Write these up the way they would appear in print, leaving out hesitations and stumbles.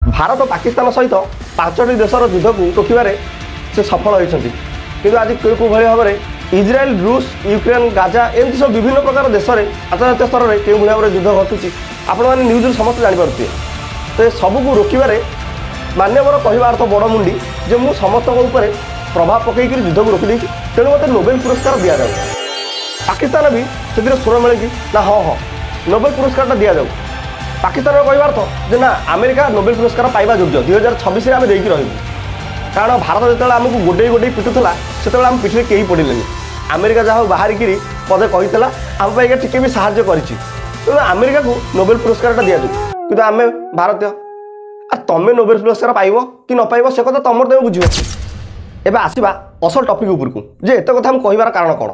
ଭାରତ ପାକିସ୍ତାନ ସହିତ 5ଟି ଦେଶର ଯୁଦ୍ଧକୁ ରୋକିବାରେ ସେ ସଫଳ ହୋଇଛନ୍ତି, କିନ୍ତୁ ଆଜି କେଉଁ କେଉଁଭଳି ଭାବରେ ଇସ୍ରାଏଲ, ରୁଷ, ୟୁକ୍ରେନ୍, ଗାଜା ଏମିତି ସବୁ ବିଭିନ୍ନ ପ୍ରକାର ଦେଶରେ ଆନ୍ତର୍ଜାତୀୟ ସ୍ତରରେ କେଉଁଭଳି ଭାବରେ ଯୁଦ୍ଧ ଘଟୁଛି, ଆପଣମାନେ ନ୍ୟୁଜ୍ରୁ ସମସ୍ତେ ଜାଣିପାରୁଥିବେ। ତ ଏ ସବୁକୁ ରୋକିବାରେ ମାନ୍ୟବର କହିବା ଅର୍ଥ ବଡ଼ ମୁଣ୍ଡି ଯେ ମୁଁ ସମସ୍ତଙ୍କ ଉପରେ ପ୍ରଭାବ ପକାଇକରି ଯୁଦ୍ଧକୁ ରୋକିଦେଇଛି, ତେଣୁ ମୋତେ ନୋବେଲ ପୁରସ୍କାର ଦିଆଯାଉ। ପାକିସ୍ତାନ ବି ସେଥିରେ ସ୍ୱର ମିଳିକି ନା ହଁ ହଁ, ନୋବେଲ ପୁରସ୍କାରଟା ଦିଆଯାଉ। ପାକିସ୍ତାନର କହିବା ଅର୍ଥ ଯେ ନା, ଆମେରିକା ନୋବେଲ ପୁରସ୍କାର ପାଇବା ଯୋଗ୍ୟ, 2026ରେ ଆମେ ଦେଇକି ରହିବୁ। କାରଣ ଭାରତ ଯେତେବେଳେ ଆମକୁ ଗୋଡ଼େଇ ଗୋଡ଼େଇ ପିଟୁଥିଲା, ସେତେବେଳେ ଆମ ପିଠିରେ କେହି ପଡ଼ିଲେନି। ଆମେରିକା ଯାହା ହଉ ବାହାରିକିରି ପଦେ କହିଥିଲା, ଆମ ପାଇଁକା ଟିକେ ବି ସାହାଯ୍ୟ କରିଛି, ତେଣୁ ଆମେରିକାକୁ ନୋବେଲ ପୁରସ୍କାରଟା ଦିଆଯାଉ। କିନ୍ତୁ ଆମେ ଭାରତୀୟ, ଆଉ ତମେ ନୋବେଲ ପୁରସ୍କାର ପାଇବ କି ନ ପାଇବ ସେ କଥା ତମର ତମେ ବୁଝିବ। ଏବେ ଆସିବା ଅସଲ ଟପିକ୍ ଉପରକୁ ଯେ ଏତେ କଥା ମୁଁ କହିବାର କାରଣ କ'ଣ।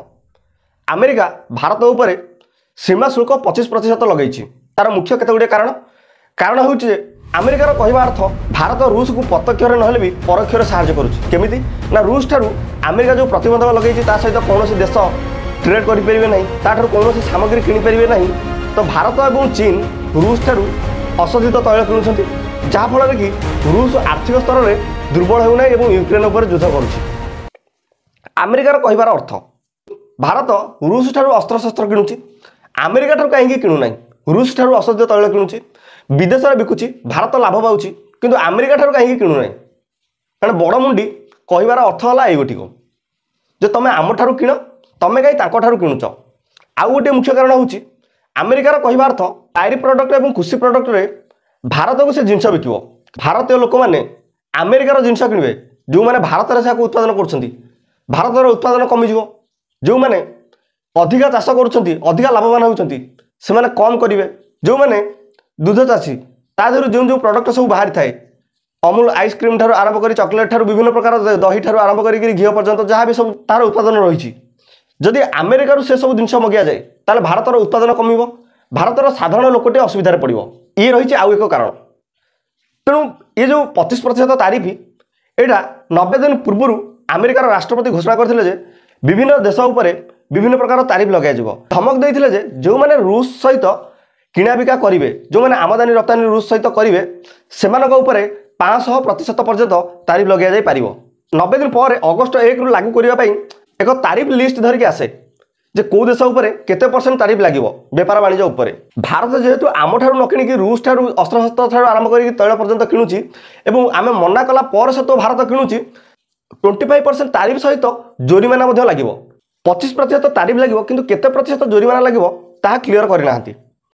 ଆମେରିକା ଭାରତ ଉପରେ ସୀମା ଶୁଳ୍କ 25% ଲଗାଇଛି, ତାର ମୁଖ୍ୟ କେତେ ଗୁଡ଼ିଏ କାରଣ। କାରଣ ହେଉଛି ଯେ ଆମେରିକାର କହିବା ଅର୍ଥ ଭାରତ ରୁଷକୁ ପ୍ରତ୍ୟକ୍ଷରେ ନହେଲେ ବି ପରୋକ୍ଷରେ ସାହାଯ୍ୟ କରୁଛି। କେମିତି ନା ରୁଷ ଠାରୁ ଆମେରିକା ଯେଉଁ ପ୍ରତିବନ୍ଧକ ଲଗାଇଛି, ତା ସହିତ କୌଣସି ଦେଶ ଟ୍ରେଡ୍ କରିପାରିବେ ନାହିଁ, ତାଠାରୁ କୌଣସି ସାମଗ୍ରୀ କିଣିପାରିବେ ନାହିଁ। ତ ଭାରତ ଏବଂ ଚୀନ ରୁଷ ଠାରୁ ଅଶୋଧିତ ତୈଳ କିଣୁଛନ୍ତି, ଯାହାଫଳରେ କି ରୁଷ ଆର୍ଥିକ ସ୍ତରରେ ଦୁର୍ବଳ ହେଉନାହିଁ ଏବଂ ୟୁକ୍ରେନ୍ ଉପରେ ଯୁଦ୍ଧ କରୁଛି। ଆମେରିକାର କହିବାର ଅର୍ଥ ଭାରତ ରୁଷ ଠାରୁ ଅସ୍ତ୍ରଶସ୍ତ୍ର କିଣୁଛି, ଆମେରିକା ଠାରୁ କାହିଁକି କିଣୁନାହିଁ? ରୁଷ ଠାରୁ ଅଶୋଧିତ ତୈଳ କିଣୁଛି, ବିଦେଶରେ ବିକୁଛି, ଭାରତ ଲାଭ ପାଉଛି, କିନ୍ତୁ ଆମେରିକା ଠାରୁ କାହିଁକି କିଣୁନାହିଁ? କାରଣ ବଡ଼ ମୁଣ୍ଡି କହିବାର ଅର୍ଥ ହେଲା ଏଇ ଗୋଟିକ ଯେ ତମେ ଆମଠାରୁ କିଣ, ତମେ କାହିଁ ତାଙ୍କଠାରୁ କିଣୁଛ? ଆଉ ଗୋଟିଏ ମୁଖ୍ୟ କାରଣ ହେଉଛି ଆମେରିକାର କହିବା ଅର୍ଥ ଡାଏରୀ ପ୍ରଡକ୍ଟ ଏବଂ କୃଷି ପ୍ରଡକ୍ଟରେ ଭାରତକୁ ସେ ଜିନିଷ ବିକିବ। ଭାରତୀୟ ଲୋକମାନେ ଆମେରିକାର ଜିନିଷ କିଣିବେ, ଯେଉଁମାନେ ଭାରତରେ ସେହାକୁ ଉତ୍ପାଦନ କରୁଛନ୍ତି, ଭାରତର ଉତ୍ପାଦନ କମିଯିବ। ଯେଉଁମାନେ ଅଧିକା ଚାଷ କରୁଛନ୍ତି, ଅଧିକା ଲାଭବାନ ହେଉଛନ୍ତି, ସେମାନେ କମ୍ କରିବେ। ଯେଉଁମାନେ ଦୁଧ ଚାଷୀ, ତା ଦେହରୁ ଯେଉଁ ଯେଉଁ ପ୍ରଡକ୍ଟ ସବୁ ବାହାରିଥାଏ, ଅମୁଲ ଆଇସ୍କ୍ରିମ୍ ଠାରୁ ଆରମ୍ଭ କରି ଚକୋଲେଟ୍ ଠାରୁ ବିଭିନ୍ନ ପ୍ରକାର ଦହି ଠାରୁ ଆରମ୍ଭ କରିକି ଘିଅ ପର୍ଯ୍ୟନ୍ତ ଯାହା ବି ସବୁ ତାର ଉତ୍ପାଦନ ରହିଛି, ଯଦି ଆମେରିକାରୁ ସେସବୁ ଜିନିଷ ମଗାଯାଏ ତାହେଲେ ଭାରତର ଉତ୍ପାଦନ କମିବ, ଭାରତର ସାଧାରଣ ଲୋକଟି ଅସୁବିଧାରେ ପଡ଼ିବ। ଇଏ ରହିଛି ଆଉ ଏକ କାରଣ। ତେଣୁ ଏ ଯେଉଁ 25% ତାରିଫ, ଏଇଟା 90 ଦିନ ପୂର୍ବରୁ ଆମେରିକାର ରାଷ୍ଟ୍ରପତି ଘୋଷଣା କରିଥିଲେ ଯେ ବିଭିନ୍ନ ଦେଶ ଉପରେ ବିଭିନ୍ନ ପ୍ରକାର ତାରିଫ ଲଗାଯିବ। ଧମକ ଦେଇଥିଲେ ଯେ ଯେଉଁମାନେ ରୁଷ ସହିତ କିଣାବିକା କରିବେ, ଯେଉଁମାନେ ଆମଦାନୀ ରପ୍ତାନୀ ରୁଷ ସହିତ କରିବେ, ସେମାନଙ୍କ ଉପରେ 500% ପର୍ଯ୍ୟନ୍ତ ତାରିଫ ଲଗାଯାଇପାରିବ। 90 ଦିନ ପରେ ଅଗଷ୍ଟ 1ରୁ ଲାଗୁ କରିବା ପାଇଁ ଏକ ତାରିଫ ଲିଷ୍ଟ ଧରିକି ଆସେ ଯେ କେଉଁ ଦେଶ ଉପରେ କେତେ ପରସେଣ୍ଟ ତାରିଫ ଲାଗିବ ବେପାର ବାଣିଜ୍ୟ ଉପରେ। ଭାରତ ଯେହେତୁ ଆମଠାରୁ ନ କିଣିକି ରୁଷ ଠାରୁ ଅସ୍ତ୍ରଶସ୍ତ୍ର ଠାରୁ ଆରମ୍ଭ କରିକି ତୈଳ ପର୍ଯ୍ୟନ୍ତ କିଣୁଛି ଏବଂ ଆମେ ମନା କଲା ପରେ ସତ୍ତ୍ୱେ ଭାରତ କିଣୁଛି, 25% ତାରିଫ ସହିତ ଜୋରିମାନା ମଧ୍ୟ ଲାଗିବ। 25% ତାରିଫ ଲାଗିବ, କିନ୍ତୁ କେତେ ପ୍ରତିଶତ ଜୋରିମାନା ଲାଗିବ ତାହା କ୍ଲିଅର କରିନାହାନ୍ତି।